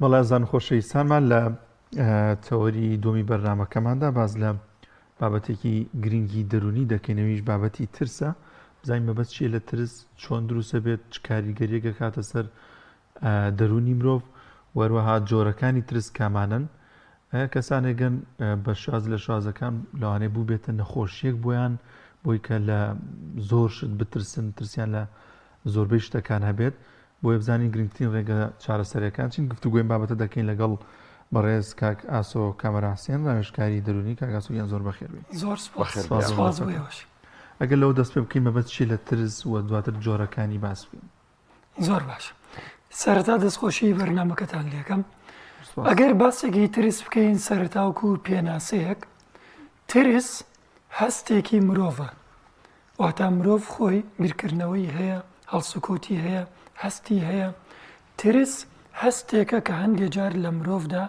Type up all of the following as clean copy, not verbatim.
بەڵێ ئازیزان و خۆشەویستانمان لە تەوەری دووەمی بەرنامەکەماندا باس لە بابەتێکی گرنگی دەرونی دەکەین ئەویش بابەتی ترسە بزانین مەبەست چییە لە ترس چۆن دروستە بێت چ کاریگەریەک ئەکاتە سەر دەرونی مرۆڤ وەروەها جۆرەکانی ترس کامانەن کەسانێکن بە شاز لە شازەکان لەوانەیە بوو بێتە نەخۆشیەک بۆیان بۆی کە لە زۆر شت بترسن ترسیان لە زۆربەی شتەکان هەبێت بۆیە بزانین گرنگترین ڕێگە چارەسەریەکان چین گفتوگۆی ئەم بابەتە دەکەین لەگەڵ بەڕێز کاک ئاسۆ کامەران حسێن ڕاوێژکاری دەروونی کاک ئاسۆ گیان زۆر بەخێر بێی. زۆر سپاس سپاس سپاس بۆ ئێوەش. ئەگەر لەوە دەست پێ بکەین مەبەست چیە لە ترس و دواتر جۆرەکانی باس بکەین. زۆر باش سەرەتا دەستخۆشی بەرنامەکەتان لێکەم ئەگەر باسێکی ترس بکەین سەرەتاوکو پێناسەیەک ترس هەستێکی مرۆڤە واتا مرۆڤ خۆی بیرکردنەوەی هەیە، هەڵسوکەوتی هەیە، هەستی هەیە، ترس هەستێکە کە هەندێ جار لە مرۆڤدا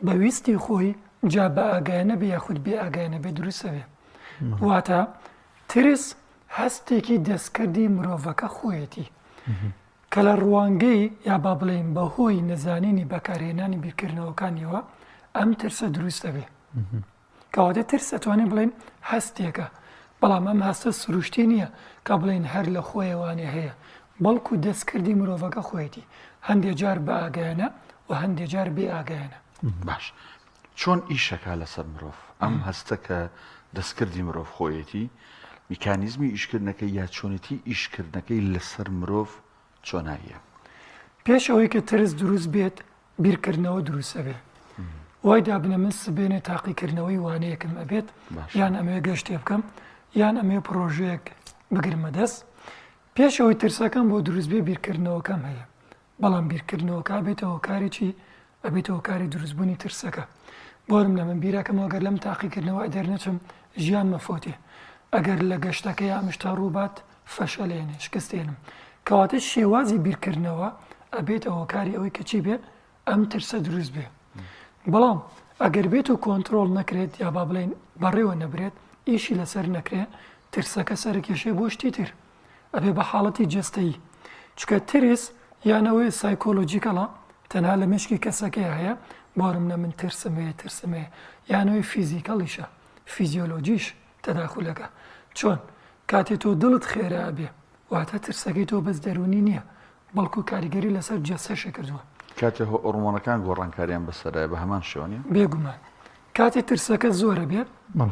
بە ویستی خۆی جا بە ئاگایانە بێ یاخود بێ ئاگایانە بێ دروست ئەبێ. واتا ترس هەستێکی دەستکردی مرۆڤەکە خۆیەتی کە لە ڕوانگەی یا با بڵێین بە هۆی نەزانینی بەکارهێنانی بیرکردنەوەکانیەوە ئەم ترسە دروست ئەبێ. کەواتە ترس ئەتوانین بڵێین هەستێکە، بەڵام ئەم هەستە سروشتی نییە کە بڵێین هەر لە خۆیەوانێ هەیە، بەڵکو دەستکردی مرۆڤەکە خۆیەتی، هەندێ جار بە ئاگایانە و هەندێ جار بێ ئاگایانە. باش چۆن ئیشەکا لەسەر مرۆڤ؟ ئەم هەستە کە دەستکردی مرۆڤ خۆیەتی، میکانیزمی ئیشکردنەکەی یا چۆنێتی ئیشکردنەکەی لەسەر مرۆڤ چۆناییە؟ پێش ئەوەی کە ترس دروست بێت بیرکردنەوە دروست ئەبێ وای دابنە من سبێنێ تاقیکردنەوەی وانەیەکم ئەبێت یان ئەمەوێ گەشتێ بکەم یان ئەمەوێ پڕۆژەیەک بگرمە دەست پێش ئەوەی ترسەکەم بۆ دروست بێ بیرکردنەوەکەم هەیە بەڵام بیرکردنەوەکە بێتە هۆکاری چی ئەبێتە هۆکاری دروستبوونی ترسەکە بۆرم لە من بیرەکەمەوە گەر لەم تاقیکردنەوە دەرنەچم ژیان مەفۆتێ ئەگەر لە گەشتەکەی ئەم شتە ڕووبات فەشەلێنێ، شکستێنم. کەواتە شێوازی بیرکردنەوە ئەبێتە هۆکاری ئەوەی کە چی بێ؟ ئەم ترسە دروست بێ. بەڵام ئەگەر بێت و کۆنترۆڵ نەکرێت یا با بڵێین بەڕێوە نەبرێت، ئیشی لەسەر نەکرێ، ترسەکە سەرکێشێ بۆ شتی تر. ئەبێ بە حاڵەتی جەستەیی. چونکە ترس یان ئەوەیە psychological ە، تەنها لە مێشکی کەسەکەیا هەیە، بۆ نمونە من ترسم هەیە، ترسم هەیە. یان ئەوەی physical یشە، فیزیۆلۆجیش تەداخولەکە. چۆن؟ کاتێ تۆ دڵت خێرا ئەبێ واتە ترسەکەی تۆ بەس دەروونی نییە بەڵکو کاریگەری لەسەر جەستەشی کردووە. کاتێ هۆڕمۆنەکان گۆڕانکاریان بەسەرایە بە هەمان شێوە نیە؟ بێگومان. کاتێ ترسەکە زۆرە بێ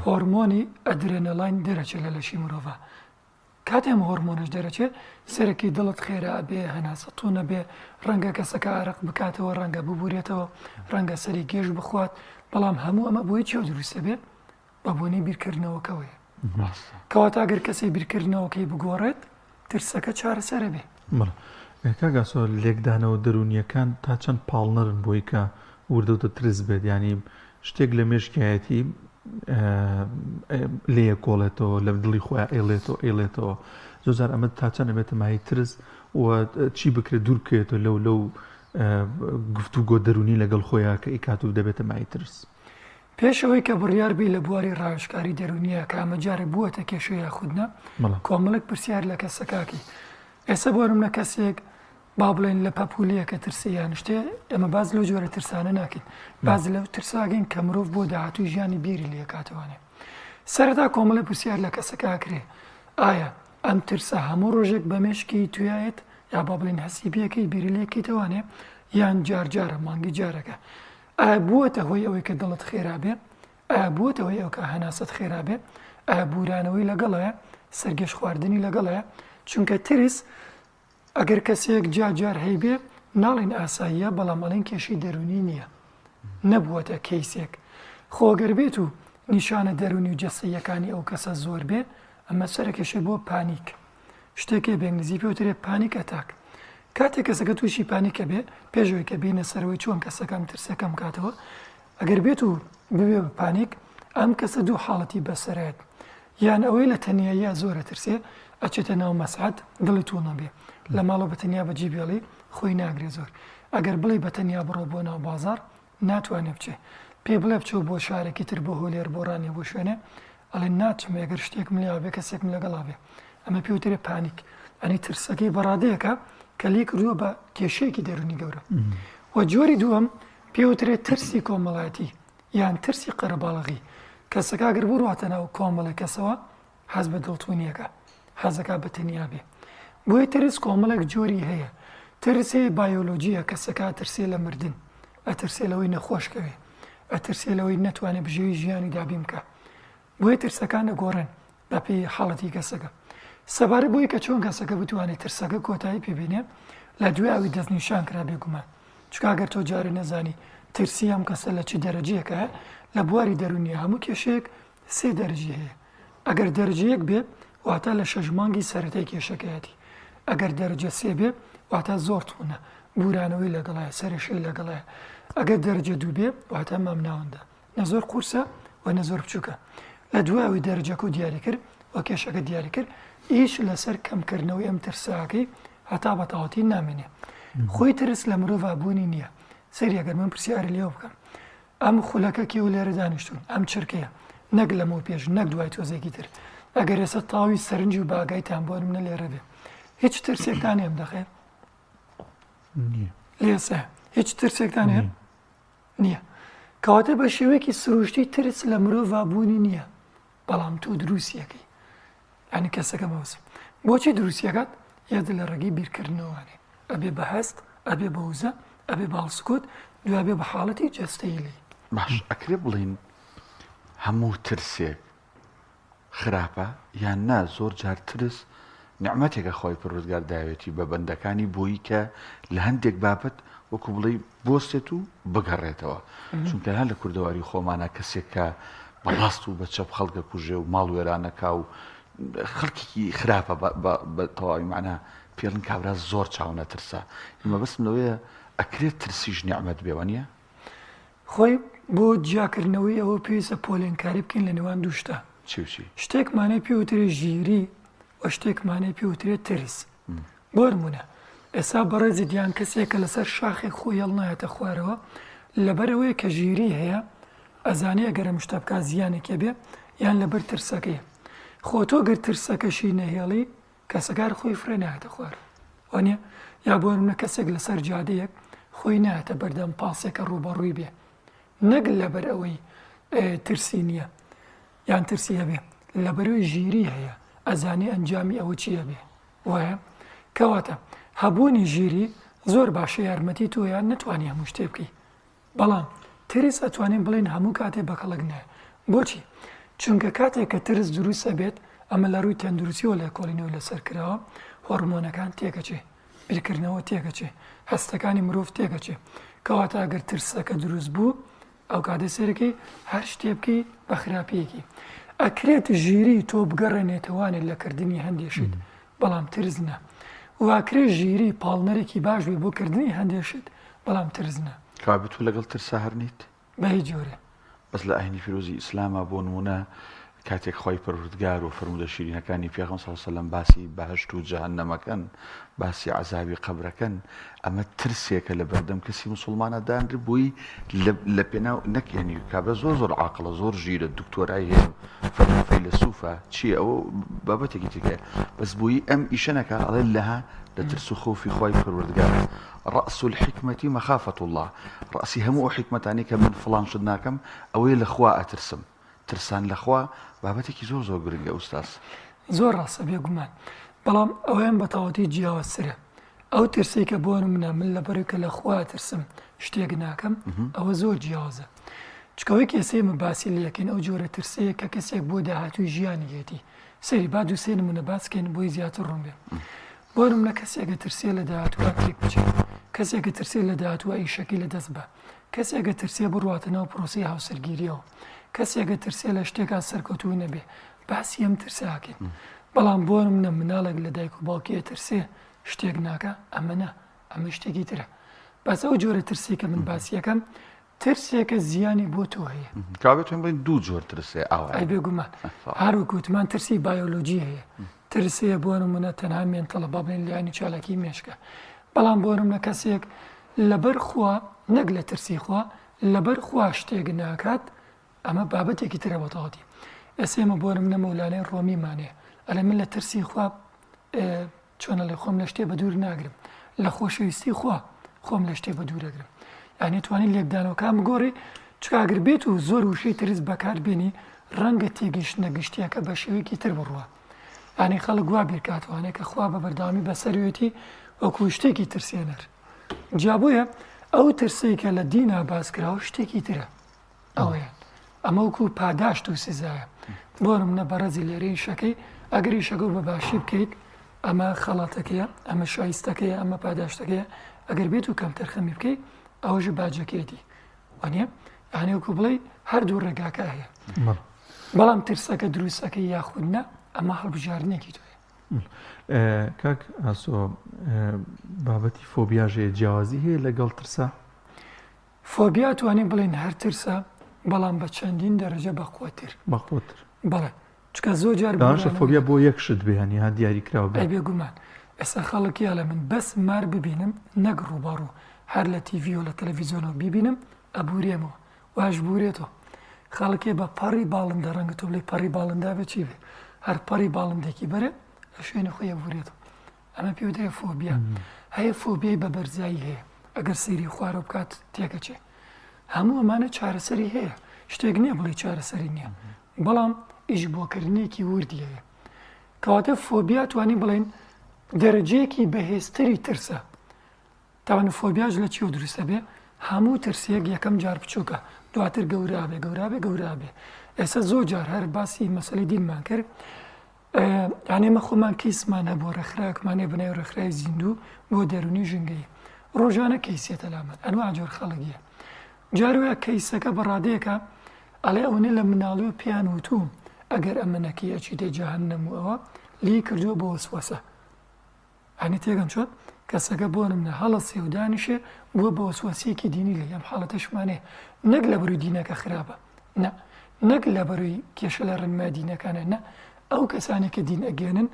هۆڕمۆنی ئەدرێنەلاین دەرەچێ لە لەشی مرۆڤا. کاتێ ئەم هۆڕمۆنەش دەرەچێ سەرەکی دڵت خێرا ئەبێ، هەناسە توون ئەبێ، ڕەنگە کەسەکە ئارەق بکاتەوە، ڕەنگە ببورێتەوە، ڕەنگە سەری گێژ بخوات، بەڵام هەموو ئەمە بۆی چیەوە دروست ئەبێ؟ بە بۆنەی بیرکردنەوەکەوەیە. کەواتە ئەگەر کەسێک بیرکردنەوەکەی بگۆڕێت، ترسەکە چارەسەر ئەبێ. بەڵێ کاک ئاسۆ لێکدانەوە دەروونییەکان تا چەند پاڵنەرن بۆی کە وردە وردە ترس بێت یانی شتێک لە مێشکایەتی لێیەکۆڵێتەوە لە دڵی خۆیان ئەیڵێتەوە ئەیڵێتەوە زۆر جار ئەمە تا چەند ئەبێتە مایەی ترس و چی بکرێت دوور بکەوێتەوە لەو لەو گفتوگۆ دەروونی لەگەڵ خۆیان کە ئەیکات و دەبێتە مایەی ترس. پێش ئەوەی کە بڕیار بەی لە بواری ڕاوێژکاری دەروونییە کە ئەمە جارێ بووەتە کێشە یاخود نا، کۆمەڵێک پرسیار لە کەسەکە ئەکەی. ئێستا بۆ نمونە کەسێک با بڵێین لە پەپوولەیەکە ترسێ یان شتێ، ئێمە باس لەو جۆرە ترسانە ناکەین. باس لەو ترسە ئەکەین کە مرۆڤ بۆ داهاتووی ژیانی بیری لێ ئەکاتەوانێ. سەرەتا کۆمەڵێک پرسیار لە کەسەکە ئەکرێ، ئایا ئەم ترسە هەموو ڕۆژێک بە مێشکی تویایەت یا با بڵێین هەستی پێ ئەکەی بیری لێ ئەکەیتەوانێ یان جار جارە مانگی جارەکە؟ ئایا بووەتە هۆی ئەوەی کە دڵت خێرا بێ؟ ئایا بووەتە هۆی ئەو کە هەناسەت خێرا بێ؟ ئایا بوورانەوەی لەگەڵایە؟ سەرگێژ خواردنی لەگەڵایە؟ چونکە ترس ئەگەر کەسێک جار جار هەیبێ ناڵێین ئاساییە بەڵام ئەڵێن کێشەی دەروونی نییە نەبووەتە کەیسێک خۆ گەر بێت و نیشانە دەروونی و جەستەییەکانی ئەو کەسە زۆر بێ ئەمە سەرەکێشێ بۆ panic شتێک هەیە بە ئینگلیزی پێ وترێ panic attack کاتێک کەسەکە تووشی panic ئەبێ پێش ئەوەی کە بینە سەرەوەی چۆن کەسەکە ئەم ترسە کەم کاتەوە ئەگەر بێت و ببێ بە panic ئەم کەسە دوو حاڵەتی بەسەرایەت یان ئەوەی لە تەنیاییە زۆرە ترسێ ئەچێتە ناو مەسعەد دڵی توڵ نەبێ لە ماڵەوە بە تەنیا بەجی بێڵی خۆی ناگرێ زۆر ئەگەر بڵێ بە تەنیا بڕۆ بۆ ناو بازاڕ ناتوانێ بچێ پێی بڵێ بچۆ بۆ شارێکی تر بۆ هۆلێر بۆ ڕانیە بۆ شوێنێ ئەڵێ ناچم ئەگەر شتێکم لێ بێ کەسێکم لەگەڵا بێ ئەمە پێ وترێ panic ئەنی ترسەکەی بەڕادەیەکە کە لێ کردووە بە کێشەیەکی دەرونی گەورە. و جۆری دووەم پێوترێت ترسی کۆمەڵایەتی یان ترسی قەرەباڵغی، کەسەکە گەر بڕواتە ناو کۆمەڵێک کەسەوە حەز بە دڵتونیەکە حەزەکا بە تەنیا بێ. بۆیە ترس کۆمەڵێک جۆری هەیە، ترس هەیە بایۆلۆجیە کەسەکە ئەترسێ لە مردن، ئەترسێ لەوەی نەخۆش کەوێ، ئەترسێ لەوەی نەتوانێ بژێوی ژیانی دابین بکا. بۆیە ترسەکان ئەگۆڕێن بەپێی حاڵەتی کەسەکە. سەبارەت بەوەی کە چۆن کەسەکە بتوانێ ترسەکە کۆتایی پێ بێنێ لە دوای ئەوەی دەستنیشان کرا بێگومان. چونکە ئەگەر تۆ جارێ نەزانی ترسی ئەم کەسە لە چ دەرەجەیەکایە لە بواری دەروونیە هەموو کێشەیەک سێ دەرەجەی هەیە ئەگەر دەرەجە یەک بێ واتە لە شەش مانگی سەرەتای کێشەکەیەتی ئەگەر دەرەجە سێ بێ واتە زۆر توونە بورانەوەی لەگەڵایە سەرێشەی لەگەڵایە ئەگەر دەرەجە دوو بێ واتە مامناوەندە نە زۆر قورسە و نە زۆر بچووکە لە دوای ئەوەی دەرەجەکە و دیاری کرد و کێشەکە دیاری کرد ئیش لەسەر کەمکردنەوەی ئەم ترساکەی هەتا بە تەواوەتی نامێنێ خۆی ترس لە مرۆڤ بوونی نییە سەیری ئەگەر من پرسیاری لێوە بکەم ئەم خولەکە کێو لێرە دانیشتوون ئەم چرکەیە نەک لەمەو پێش نەک دوای تۆزێکی تر ئەگەر ئێستا تاوی سەرنج و باگایتان بۆ منە لێرە بێ هیچ ترسێکتان هەیە ئەم دەقەیە نییە لێسە هیچ ترسێکتان هەیە نییە کەواتە بە شێوەیەکی سروشتی ترس لە مرۆڤ بوونی نییە بەڵام تۆ دروستیەکەی یانی کەسەکە مەوسم بۆچی دروستیەکات یاد لە ڕێگەی بیرکردنەوەێ ئەبێ بە هەست ئەبێ بە وزە ئەبێ بە هەڵسکوت دوای بێ بە حاڵەتی جەستەیی لێی. باش ئەکرێ بڵێین هەموو ترسێک خراپە یان نا زۆر جار ترس نیعمەتێکە خوای پەروەردگار داوێتی بە بەندەکانی بۆی کە لە هەندێک بابەت وەکو بڵێی بوەستێت و بگەڕێتەوە چونکە هەر لە کوردەواری خۆمانە کەسێک کە بە ڕاست و بە چەپ خەڵکە کوژێ و ماڵ وێرانەکا و خەڵکێکی خراپە بە تەواوی معنا پێڵن کابرا زۆر چاو نەترسە مەبەستم لەوەیە ئەکرێت ترسیش نیعمەت بێ وانییە؟ خۆی بۆ جیاکردنەوەی ئەوە پێویستە پۆلێنکاری بکەین لە نێوان دوو شتە چی و چی؟ شتێکمانەیە پێ وترێ ژیری و شتێکمانەیە پێ وترێ ترس بۆ نمونە ئێستا بەڕێزت یان کەسێک کە لەسەر شاخێک خۆی هەڵنایەتە خوارەوە لەبەرئەوەیە کە ژیری هەیە ئەزانێ ئەگەر ئەم شتە بکات زیانێکی ئەبێ یان لەبەر ترسەکەیە خۆ تۆ گەر ترسەکەشی نەهێڵی کەسەکە هەر خۆی فڕێ نایەتە خوارەوە وانیە یا بۆ نمونە کەسێک لەسەر جادەیەک خۆی نایەتە بەردەم پاسێکە ڕووبەڕووی بێ نەک لەبەر ئەوەی ترسی نییە یان ترسی هەبێ لەبەرەوەی ژیری هەیە ئەزانێ ئەنجامی ئەوە چی ئەبێ وایە؟ کەواتە هەبوونی ژیری زۆر باشە یارمەتی تۆ یان نەتوانی هەموو شتێ بکەی بەڵام ترس ئەتوانین بڵێین هەموو کاتێ بەکەڵک نایە بۆچی؟ چونکە کاتێک کە ترس دروست ئەبێت ئەمە لە ڕووی تەندروستیەوە لێکۆڵینەوەی لەسەر کراوە هۆڕمۆنەکان تێکەچێ بیرکردنەوە تێکەچێ هەستەکانی مرۆڤ تێکەچێ کەواتە ئەگەر ترسەکە دروست بوو ئەو کاتەی سەیرەکەی هەر شتێ بکەی بە خراپیەکی ئەکرێت ژیری تۆ بگەڕێنێتەوانێت لە کردنی هەندێ شت بەڵام ترس نا واکرێ ژیری پاڵنەرێکی باش بێ بۆ کردنی هەندێ شت بەڵام ترس نا. کەوابێ تۆ لەگەڵ ترسا هەر نیت؟ بە هیچ جۆرێ. بەس لە ئاینی پیرۆزی ئیسلاما بۆ نموونە کاتێک خوای پەروەردگار و فەرموودە شیرینەکانی پێغەمبەر صلی اللە علیە وسلم باسی بەهەشت و جەهەنەمەکەن باسی عەزابی قەبرەکەن ئەمە ترسێکە لە بەردەم کەسی موسڵمانە دانرێ بۆی لە پێناو نەک یعنی کابرا زۆر زۆر عاقڵە زۆر ژیرە دکتۆرای هەیە فەیلەسوفە چییە ئەوە بابەتێکی ترکە بەس بۆی ئەم ئیشە نەکا ئەڵێ لەها لە ترس و خۆفی خوای پەروەردگار رأس الحکمة مخافة اللە ڕەئسی هەموو ئەو حیکمەتانەی کە من فڵان شت ناکەم ئەوەیە لە خوا ئەترسم ترسان لە خوا بابەتێکی زۆر زۆر گرنگە ئوستاز. زۆر ڕاستە بێگومان بەڵام ئەوەیان بە تەواوەتی جیاوازترە ئەو ترسەی کە بۆ نمونە من لەبەرئەوەی کە لە خوا ئەترسم شتێک ناکەم ئەوە زۆر جیاوازە چونکە ئەوەی کە ئێستا ئێمە باسی لێکەین ئەو جۆرە ترسەیە کە کەسێک بۆ داهاتووی ژیانی هەیەتی سەیری با دوو سێ نمونە باس کەین بۆی زیاتر ڕوون بێ بۆ نمونە کەسێک ئەترسێ لە داهاتووە تێک بچێت کەسێک ئەترسێ لە داهاتووە ئیشەکەی لە دەست بە کەسێک ئەترسێ بڕواتە ناو پرۆسەی هاوسەرگیریەوە کەسێک ئەترسێ لە شتێکا سەرکەوتوو نەبێ باسی ئەم ترسە ئەکەین بەڵام بۆ نمونە مناڵێک لە دایک و باوکی ئەترسێ شتێک ناکا ئەمە نا ئەمە شتێکی ترە بەس ئەو جۆرە ترسی کە من باسی ئەکەم ترسێکە زیانی بۆ تۆ هەیە. کەوابێ توانین بڵێین دوو جۆر ترس هەیە ئاوایە؟ ئەی بێگومان هەر وەک وتمان ترسی بایۆلۆجی هەیە ترس هەیە بۆ نمونە تەنها mental ە با بڵێین لایەنی چالاکی مێشکە بەڵام بۆ نمونە کەسێک لەبەر خوا نەک لە ترسی خوا لەبەر خوا شتێک ناکات ئەمە بابەتێکی ترە بە تەواوەتی ئێستا ئێمە بۆ نمونە مەولانای ڕۆمیمان هەیە ئەڵێ من لە ترسی خوا چۆن ئەڵێ خۆم لە شتێ بە دوور ناگرم لە خۆشەویستی خوا خۆم لە شتێ بە دوور ئەگرم. یانی توانی لێکدانەوەکان بگۆڕی چونکە ئەگەر بێت و زۆر وشەی ترس بەکار بێنی ڕەنگە تێگەیشتنە گشتیەکە بە شێوەیەکی تر بڕوا یانی خەڵک وا بیرکاتوانێ کە خوا بە بەردەوامی بەسەروێتی وەکو شتێکی ترسێنەر جا بۆیە ئەو ترسەی کە لە دینا باس کراوە شتێکی ترە ئەوەیە ئەمە وەکو پاداشت و سزایە بۆ نمونە بەڕێزی لێرە ئیشەکەی ئەگەر ئیشەکە بە باشی بکەیت ئەمە خەڵاتەکەیە ئەمە شایستەکەیە ئەمە پاداشتەکەیە ئەگەر بێت و کەمتەرخەمی بکەیت ئەوەش باجەکەیەتی وانە یعنی وەکو بڵێ هەردوو ڕێگاکە هەیە بەڵام ترسەکە دروستەکەی یاخود نا ئەمە هەڵبژاردنێکی تۆیە کاک ئاسۆ بابەتی فۆبیاش هەیە جیاوازی هەیە لەگەڵ ترسا؟ فۆبیا توانین بڵێین هەر ترسە بەڵام بە چەندین دەرەجە بەقوەتر. بەقوەتر. بەڵێ چونکە زۆر جار لەوانەشە فۆبیا بۆ یەک شت بێ هەنی ها دیاری کراو بێ. ئەی بێگومان ئێستا خەڵک یاڵێ من بەس مار ببینم نەک ڕووبەڕوو هەر لە تیڤی و لە تەلەڤیزیۆنەوە بیبینم ئەبورێمەوە واش بورێتەوە خەڵکێ بە پەڕی باڵندە ڕەنگە تۆ بڵێی پەڕی باڵندە بێ چی بێ هەر پەڕی باڵندێکی بەرێ لە شوێنی خۆی ئەبورێتەوە ئەمە پێ وترێ فۆبیا هەیە فۆبیای بە بەرزایی هەیە ئەگەر سەیری خوارەوە بکات تێکەچێ هەموو ئەمانە چارەسەری هەیە شتێک نییە بڵێ چارەسەری نییە بەڵام ئیش بۆکردنێکی وردی هەیە کەواتە فۆبیا توانی بڵێن دەرەجەیەکی بەهێزتری ترسە تاوان فۆبیاش لە چیەوە دروست ئەبێ؟ هەموو ترسێک یەکەم جار بچووکە دواتر گەورە ئەبێ گەورە ئەبێ گەورە ئەبێ ئێستا زۆر جار هەر باسی مەسەلەی دینمان کرد یعنی ئێمە خۆمان کەیسمان هەبوو ڕێکخراوێکمان هەیە بەناوی ڕێکخراوی زیندوو بۆ دەروونی ژینگەیی ڕۆژانە کەیسێتە لامان ئەنوا جۆر خەڵک هەیە جار وایە کەیسەکە بە ڕادەیەکە ئەڵێ ئەوەنە لە مناڵیەوە پێیان وتووم ئەگەر ئەمە نەکەی ئەچیتە جەهەنەم و ئەوە لێی کردووە بە وەسوەسە یانی تێگەن چۆن کەسەکە بۆ نمونە هەڵەسێ و دانیشێ بووە بە وەسوەسەیەکی دینی لێی ئەم حاڵەتەشمان هەیە نەک لەبەروی دینەکە خراپە نا نەک لەبەروی کێشە لە ڕێنمای دینەکانە نا ئەو کەسانی کە دین ئەگەێنن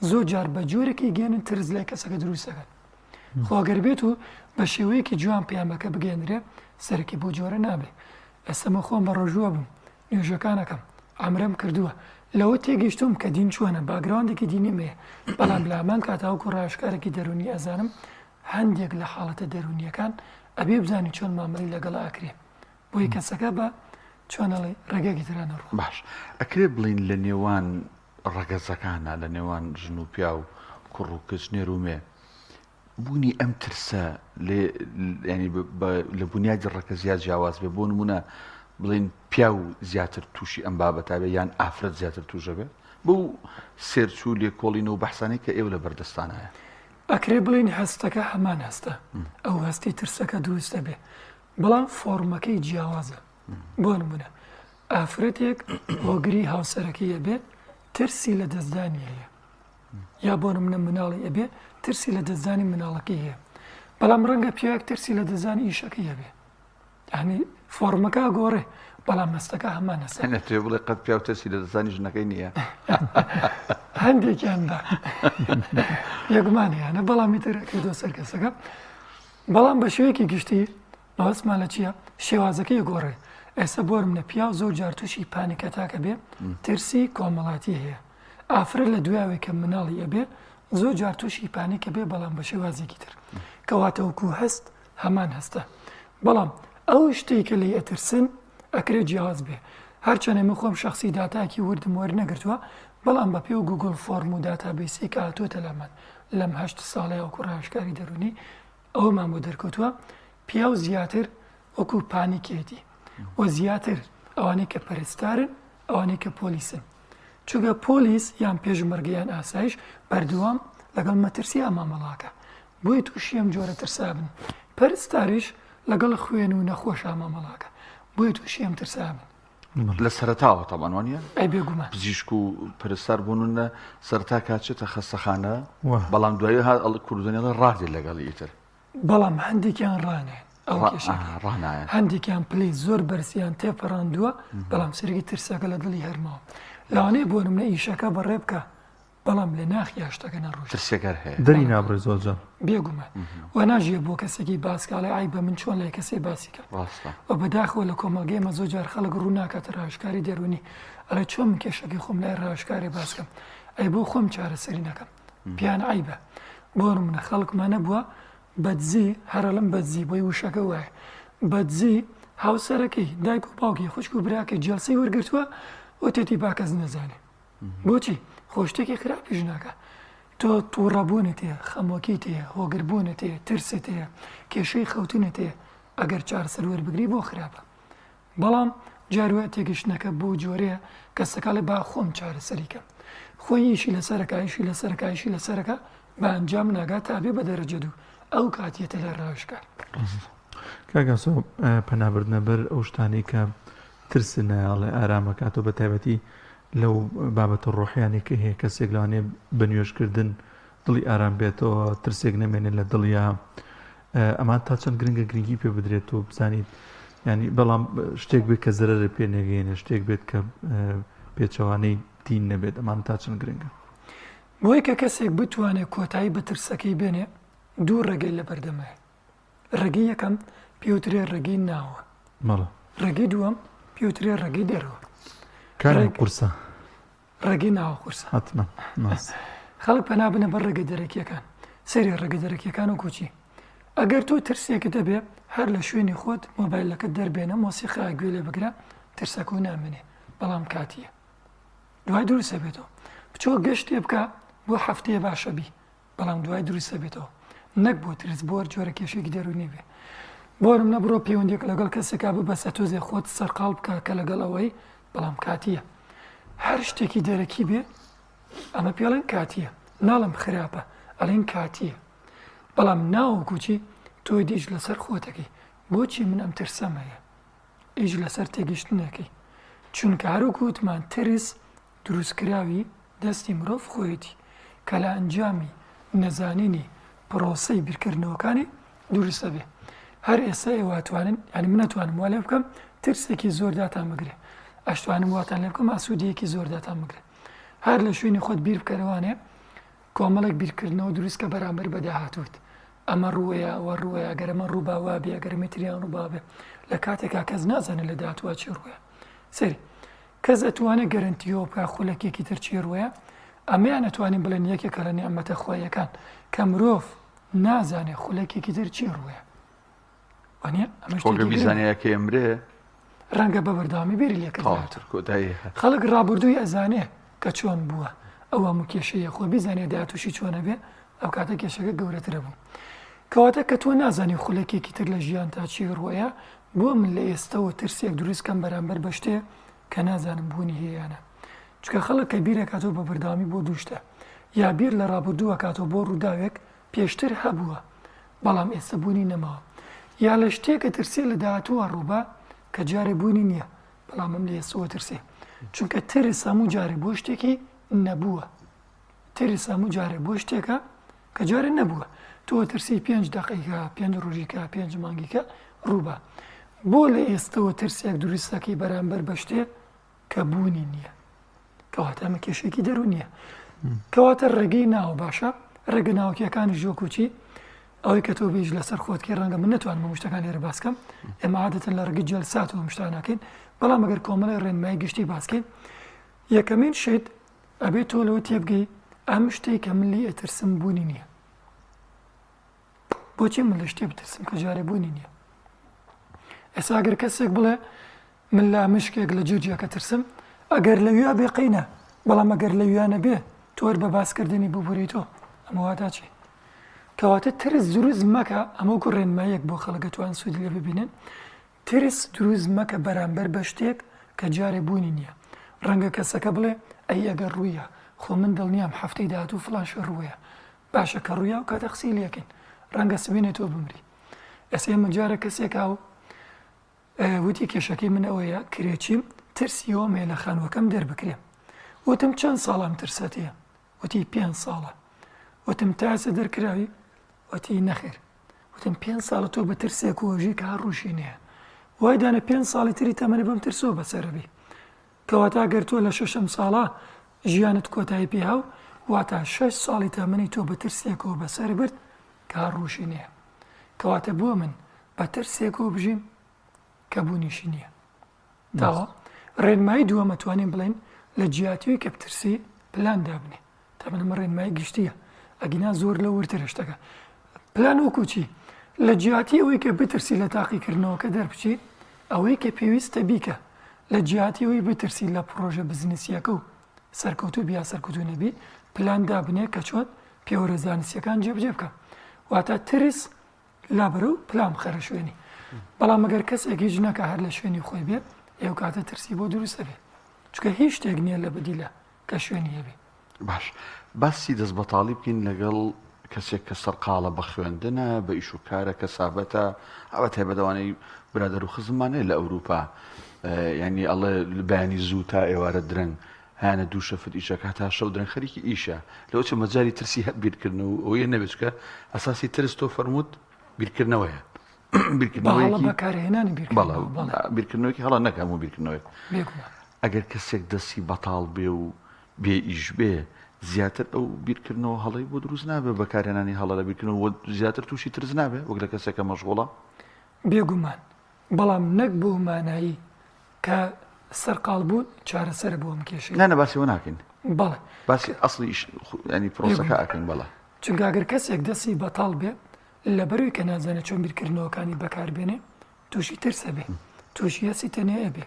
زۆر جار بە جۆرێکی گەێنن ترس لای کەسەکە دروست دەکەن خۆ گەر بێت و بە شێوەیەکی جوان پەیامەکە بگەێنرێ سەرەکی بۆ جۆرە نابێ ئێستا من خۆم بە ڕۆژووە بووم نوێژەکانەکەم عەمرەم کردووە لەوە تێگەیشتووم کە دین چۆنە باگراوندێکی دینیم هەیە بەڵام لە هەمان کاتا وەکو ڕاوێژکارێکی دەروونی ئەزانم هەندێک لە حاڵەتە دەروونیەکان ئەبێ بزانی چۆن مامەڵەی لەگەڵ ئەکرێ بۆی کەسەکە بە چۆن ئەڵێ ڕێگەیەکی ترا نەڕوا. باش ئەکرێ بڵێین لە نێوان ڕەگەزەکانا لە نێوان ژن و پیاو کوڕ و کچ نێر و مێ بوونی ئەم ترسە ینی لە بنیادی ڕەکەزیا جیاواز بێ بۆ نمونە بڵین پیاو زیاتر تووشی ئەم بابەتە بێ یان ئافرەت زیاتر تووشە بێ بەو search و لێکۆڵین و بەحسانەی کە ئێوە لە بەردەستانایە. ئەکرێ بڵێین هەستەکە هەمان هەستە ئەو هەستی ترسەکە دروست دەبێ بەڵام فۆرمەکەی جیاوازە بۆ نمونە ئافرەتێک هۆگری هاوسەرەکەی ئەبێ ترسی لە دەستدانی هەیە یا بۆ نمونە مناڵی ئەبێ ترسی لە دەستدانی مناڵەکەی هەیە بەڵام ڕەنگە پیاوێک ترسی لە دەستدانی ئیشەکەی هەبێ یعنی فۆرمەکە گۆڕێ بەڵام هەستەکە هەمان هەستە نەتوێ بڵێ قەت پیاو ترسی لە دەستدانی ژنەکەی نییە هەندێکیان بە یەکمان هەیەە بەڵام ئیتر کردۆ سەر کەسەکە بەڵام بە شێوەیەکی گشتی مەبەستمان لە چییە؟ شێوازەکەی ئەگۆڕێ. ئێستا بۆ نمونە پیاو زۆر جار تووشی panic attack ئەبێ، ترسی کۆمەڵاتی هەیە. ئافرەت لە دوایەوەی کە مناڵی ئەبێ زۆر جار تووشی panic ئەبێ بەڵام بە شێوازێکی تر. کەواتە وەکوو هەست هەمان هەستە. بەڵام ئەو شتەی کە لێی ئەترسن ئەکرێ جیاواز بێ. هەرچەندە من خۆم شەخسی داتاکی وردم وەرنەگرتووە بەڵام بە پێی ئەو Google form و database ەی کە هاتووەتە لامان لەم هەشت ساڵەیا وەکوو ڕاوێژکاری دەروونی ئەوەمان بۆ دەرکەوتووە پیاو زیاتر وەکو پانیکێتی و زیاتر ئەوانەی کە پەرستارن ئەوانەی کە پۆلیسن چونکە پۆلیس یان پێشمەرگە یان ئاسایش بەردەوام لەگەڵ مەترسی مامەڵاکە بۆیە تووشی ئەم جۆرە ترسابن پەرستاریش لەگەڵ خوێن و نەخۆش مامەڵاکە بۆیە تووشی ئەم ترسابن لە سەرەتاوە تەبعەن وانە ئەی بێگومان پزیشک و پەرستار بوون لە سەرتا کاچێتە خەستەخانە بەڵام دوایی هات ئەڵ کوردنێڵە ڕادێ لەگەڵی ئیتر بەڵام هەندێکیان ڕانێن ئەو کێشەکە ڕانایە هەندێکیان پلەی زۆر بەرزیان تێپەڕاندووە بەڵام سەرگی ترسەکە لە دڵی هەرماوە لەوانەیە بۆ نمونە ئیشەکە بەڕێ بکە بەڵام لە ناخیا شتەکە نەڕۆشت. ترسێک هەر هەیە. دەری نابڕێ زۆر جار. بێگومان. وە ناژیێ بۆ کەسێکی باس کە ئەڵێ عەیبە من چۆن لای کەسێ باسی کەم. ڕاستە. وە بەداخەوە لە کۆمەڵگەی ئێمە زۆر جار خەڵک ڕوو ناکاتە ڕاوێژکاری دەروونی. ئەڵێ چۆن من کێشەکەی خۆم لای ڕاوێژکارێ باس کەم. ئەی بۆ خۆم چارەسەری نەکەم. پێیان عەیبە. بۆ نموونە خەڵکمان هەبووە بەدزی، هەر ئەڵێم بەدزی بۆی وشەکە وایە. بەدزی هاوسەرەکەی، دایک و باوکی، خوشک و براکەی جەلسەی وەرگرتووە وتێتی با کەس نەزانێ. بۆچی؟ خۆ شتێکی خراپیش ناکا. تۆ تووڕەبوونت هەیە، خەمۆکیت هەیە، هۆگربوونت هەیە، ترست هەیە، کێشەی خەوتنت هەیە، ئەگەر چارەسەر وەربگری بۆ خراپە. بەڵام جار وایە تێگەشتنەکە بەو جۆرەیە کەسەکە ئەڵێ با خۆم چارەسەری کەم. خۆی ئیشی لەسەرەکا، ئیشی لەسەرەکا، ئیشی لەسەرەکا، بە ئەنجام ناگات تا بێ بە دەرەجە دوو. ئەو کات یەتە لای ڕاوێژکار. کاک ئاسۆ پەنابردنە بەر ئەو شتانەی کە ترس نایەڵێ ئارامەکاتەوە بە تایبەتی لەو بابەتە ڕۆحیانەی کە هەیە کەسێک لەوانەیە بە نوێژکردن دڵی ئارام بێتەوە ترسێک نەمێنێت لە دڵیا ئەمان تا چەند گرنگە گرنگی پێ بدرێت و بزانیت ینی بەڵام شتێک بێت کە زەرەرە پێ نەگەێنێ شتێک بێت کە پێچەوانەی دین نەبێت ئەمان تا چەند گرنگە بۆی کە کەسێک بتوانێت کۆتایی بە ترسەکەی بێنێ دوو ڕێگەی لەبەردەمایە ڕێگەی یەکەم پێوترێ ڕێگەی ناوە. بەڵێ. ڕێگەی دووەم پێوترێ ڕێگەی دەرەوە. کامیان قورسە؟ ڕێگەی ناوە قورسە. حەتمەن. خەڵک پەنا بنە بەر ڕێگە دەرەکیەکان. سەیری ڕێگە دەرەکیەکان وەکو چی؟ ئەگەر تۆ ترسێکت هەبێ هەر لە شوێنی خۆت مۆبایلەکەت دەربێنە مۆسیقا گوێ لێ بگرە ترسەکەو نامێنێ بەڵام کاتیە. دوای دروست ئەبێتەوە. بچۆ گەشتێ بکە بۆ هەفتەیە باشە بی. بەڵام دوای دروست ئەبێتەوە نەک بۆ ترس بۆ هەر جۆرە کێشەیەکی دەروونی بێ بۆ نمونە بڕۆ پەیوەندیەک لەگەڵ کەسێکا ببەسە تۆزێ خۆت سەرقاڵ بکە کە لەگەڵ ئەوەی بەڵام کاتیە هەر شتێکی دەرەکی بێ ئەمە پێڵێن کاتیە ناڵم خراپە ئەڵێن کاتیە بەڵام ناوەکو چی تۆ دیش لەسەر خۆتەکەی بۆچی من ئەم ترسەم هەیە ئیش لەسەر تێگەشتنەکەی چونکە هەروەکو وتمان ترس دروستکراوی دەستی مرۆڤ خۆیەتی کە لە ئەنجامی نەزانینی پرۆسەی بیرکردنەوەکانی دروست ئەبێ. هەر ئێستا ئێوە ئەتوانن یانی من ئەتوانم وا لێ بکەم ترسێکی زۆر داتان بگرێ ئەشتوانم واتان لێ بکەم ئاسوودەیەکی زۆر داتان بگرێ هەر لە شوێنی خۆت بیر بکەرەوانێ کۆمەڵێک بیرکردنەوە دروست کە بەرامبەر بە داهاتووت ئەمە ڕووەیە ئەوە ڕووەیە گەر ئەمە ڕووبا وابێ ئەگەر ئەمەی تریان ڕووبا بێ لە کاتێکا کەس نازانێت لە داهاتووە چی ڕووەیە سەیری کەس ئەتوانێ گەرەنتی ئەوە بکا خولەکێکی تر چی ڕووەیە؟ ئەمەیان ئەتوانین بڵێن یەکێکە لە نیعمەتە خواییەکان کە مرۆڤ نازانێ خولەکێکی تر چی ڕووەیە. وانیە؟ ئەمە خۆگە شتێکی گرنگە. بیزانیایە کە ئەمرێ ڕەنگە بە بەردەوامی بیری لێ تەواو کردبێتەوە. تر کۆتایی هات. خەڵک ڕابردووی ئەزانێ کە چۆن بووە ئەو هەموو کێشەیە خۆ بیزانێ داهاتووشی چۆن ئەبێ ئەو کاتە کێشەکە گەورەتر ئەبوو. کەواتە کە تۆ نازانی خولەکێکی تر لە ژیانتا چی ڕووئەیا بۆ من لە ئێستەوە ترسێک دروست کەم بەرامبەر بە شتێ کە نازانم بوونی هەیە یا نا؟ چونکە خەڵک کە بیر ئەکاتەوە بە بەردەوامی بۆ دوو شتە، یا بیر لە ڕابردوو ئەکاتەوە بۆ ڕووداوێک پێشتر هەبووە بەڵام ئێستە بوونی نەماوە، یا لە شتێک ئەترسێ لە داهاتووە ڕووبا کە جارێ بوونی نییە بەڵام ئەم لە ئێستەوە ئەترسێ. چونکە ترس هەموو جارێ بۆ شتێکی نەبووە. ترس هەموو جارێ بۆ شتێکە کە جارێ نەبووە. تۆ ئەترسی پێنج دەقەیکە، پێنج ڕۆژیکە، پێنج مانگیکە ڕووبا. بۆ لە ئێستەوە ترسێک دروست دەکەی بەرامبەر بە شتێ کە بوونی نییە؟ کەواتە ئەمە کێشێکی دەروونییە. کەواتە ڕێگەی ناوە باشە، ڕێگە ناوکییەکانیش وەکو چی؟ ئەوەی کە تۆ بیش لەسەر خۆت کەی ڕەنگە من نەتوانم هەموو شتەکان لێرە باس کەم. ئێمە عادەتەن لە ڕێگەی جەلساتەوە ئەم شتانە ئەکەین، بەڵام ئەگەر کۆمەڵێ ڕێنمایی گشتی باس کەین، یەکەمین شت ئەبێ تۆ لەوە تێبگەی ئەم شتەی کە من لێی ئەترسم بوونی نییە. بۆچی من لە شتێ بترسم کە جارێ بوونی نییە؟ ئێستا ئەگەر کەسێک بڵێ من لە مشکێک لە جرجێکە ترسم ئەگەر لەویا بێ قەینە بەڵام ئەگەر لەویا نەبێ تۆ هەر بە باسکردنی ببوری تۆ ئەمە واتا چی؟ کەواتە ترس دروست مەکە ئەمە وەکو ڕێنماییەک بۆ خەڵک ئەتوان سوودی لێ ببینن ترس دروست مەکە بەرامبەر بە شتێک کە جارێ بوونی نییە. ڕەنگە کەسەکە بڵێ ئەی ئەگەر ڕوویا، خۆ من دڵنیام هەفتەی داهاتوو فڵان شت ڕووەیا. باشە کە ڕوویا ئەو کاتە قسەی لێ ئەکەین. ڕەنگە سبەینێ تۆ بمری. ئێستا ئێمە جارێ کەسێک هاو وتی کێشەکەی من ئەوەیە کرێچیم، ترسی ئەوەم هەیە لە خانووەکەم دەربکرێم. وتم چەند ساڵە ئەم ترسەت هەیە؟ وتی پێنج ساڵە. وتم تا ئێستا دەرکراوی؟ وتی نەخێر. وتم پێنج ساڵە تۆ بە ترسێک و ئەژی کە هەر ڕووشی نییە وای دانە پێنج ساڵی تری تەمەنی بەم ترسەوە بەسەرەبی کەواتە گەر تۆ لە شەشەم ساڵە ژیانت کۆتایی پێهاو واتە شەش ساڵی تەمەنی تۆ بە ترسێکەوە بەسەر برد کە هەر ڕووشی نییە کەواتە بۆ من بە ترسێکەوە بژیم کە بوونیشی نییە تاوە ڕێنمایی دووەم ئەتوانین بڵێن لە جیاتیوی کە بترسی پلان دابنێ تەبعەن ئەمە ڕێنمایی گشتیە ئەگینا زۆر لەو وردترە شتەکە. پلان وەکو چی؟ لە جیاتی ئەوەی کە بترسی لە تاقیکردنەوەکە دەربچی، ئەوەی کە پێویستە بیکە. لە جیاتی ئەوەی بترسی لە پڕۆژە بزنسییەکە و سەرکەوتوو بی یا سەرکەوتوو نەبی، پلان دابنێ کە چۆن پێوەرە زانستییەکان جێبەجێ بکە. واتە ترس لابەرە و پلان بخەرە شوێنی. بەڵام ئەگەر کەسێک هیچ نەکا هەر لە شوێنی خۆی بێ، ئەو کاتە ترسی بۆ دروست ئەبێ. چونکە هیچ شتێک نییە لە بەدیلە کە شوێنی هەبێ. باش باسی دەست بەتاڵی بکەین لەگەڵ کەسێک کە سەرقاڵە بە خوێندنە بە ئیش و کارە کەسابەتە ئەوە تایبەت ئەوانەی برادەر و خزممان هەیە لە ئەوروپا ینی ئەڵێ بەیانی زوو تا ئێوارە درەنگ هەیانە دوو شەفت ئیشەکە تا شەو درەنگ خەریکی ئیشە لەوە چ مەجاری ترسی هەر بیرکردن و ئەوەیە نەبێت چکە ئەساسی ترس تۆ فەرمووت بیرکردنەوەیە بیرکردنەوەیەکی بەکارهێنانی بیرکردنەوەیەکی هەڵە نەک هەموو بیرکردنەوەیەک ئەگەر کەسێک دەستی بەتاڵ بێ و بێ ئیش بێ زیاتر ئەو بیرکردنەوە هەڵەی بۆ دروست نابێ بەکارهێنانی هەڵە لە بیرکردنەوە زیاتر تووشی ترس نابێ وەک لە کەسێک کە مەشغوڵە؟ بێگومان بەڵام نەک بۆ مانایی کە سەرقاڵ بوون چارەسەرە بۆ ئەم کێشەیە. نا نا باسی ئەوە ناکەین. بەڵێ. باسی ئەسڵی ئیش یانی پرۆسەکە ئەکەین بەڵێ. چونکە ئەگەر کەسێک دەستی بەتاڵ بێ لەبەروی کە نازانێ چۆن بیرکردنەوەکانی بەکار بێنێ تووشی ترس ئەبێ تووشی هەستی تەنیا ئەبێ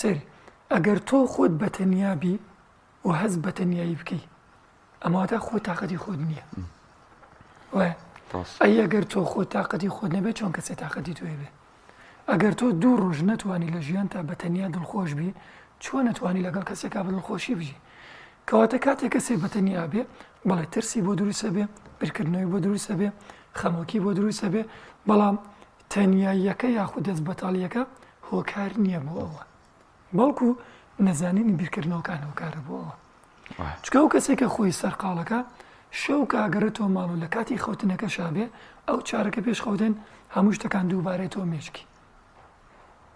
سەیری ئەگەر تۆ خۆت بە تەنیا بی و هەست بە تەنیایی بکەی ئەمە واتە خۆ تاقەتی خۆت نییە وایە ئەی ئەگەر تۆ خۆ تاقەتی خۆت نەبێت چۆن کەسێ تاقەتی تۆی بێ ئەگەر تۆ دوو ڕۆژ نەتوانی لە ژیان تا بە تەنیا دڵخۆش بی چۆن نەتوانی لەگەڵ کەسێکا بە دڵخۆشی بژی کەواتە کاتێک کەسێ بە تەنیا بێ بەڵێ ترسی بۆ دروستە بێ بیرکردنەوەی بۆ دروستە بێ خەمۆکی بۆ دروستە بێ بەڵام تەنیاییەکە یاخود دەست بەتاڵیەکە هۆکار نییە بۆ ئەوە بەڵکو نەزانینی بیرکردنەوەکان هۆکارە بۆ ئەوە چکە ئەو کەسێک کە خۆی سەرقاڵەکە شەو کە ئەگەڕێتەوە ماڵ و لە کاتی خەوتنەکە شابێ ئەو چارەکە پێش خەوتن هەموو شتەکان دووبارەێتەوە مێشکی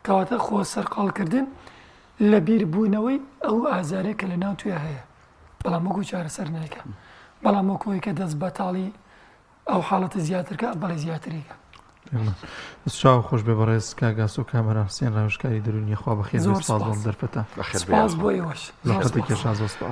کەواتە خۆ سەرقاڵکردن لە بیربوونەوەی ئەو ئازارێک کە لە ناو توێ هەیە بەڵام وەکو چارەسەر نایکە بەڵام وەکۆی کە دەست بەتاڵی ئەو حاڵەتە زیاتر کە بەڵێ زیاتری کە. دەست چاو خۆش بێ بەڕێز کاک ئاسۆ کامەران حسێن ڕاوێژکاری دەروونی خوا بەخێر بێ زۆر سپاس بۆ سپاس ئەم دەرفەتە سپاس بۆ ئێوەش لە زۆر خەتێکی سپاس. شا زۆر سپاس.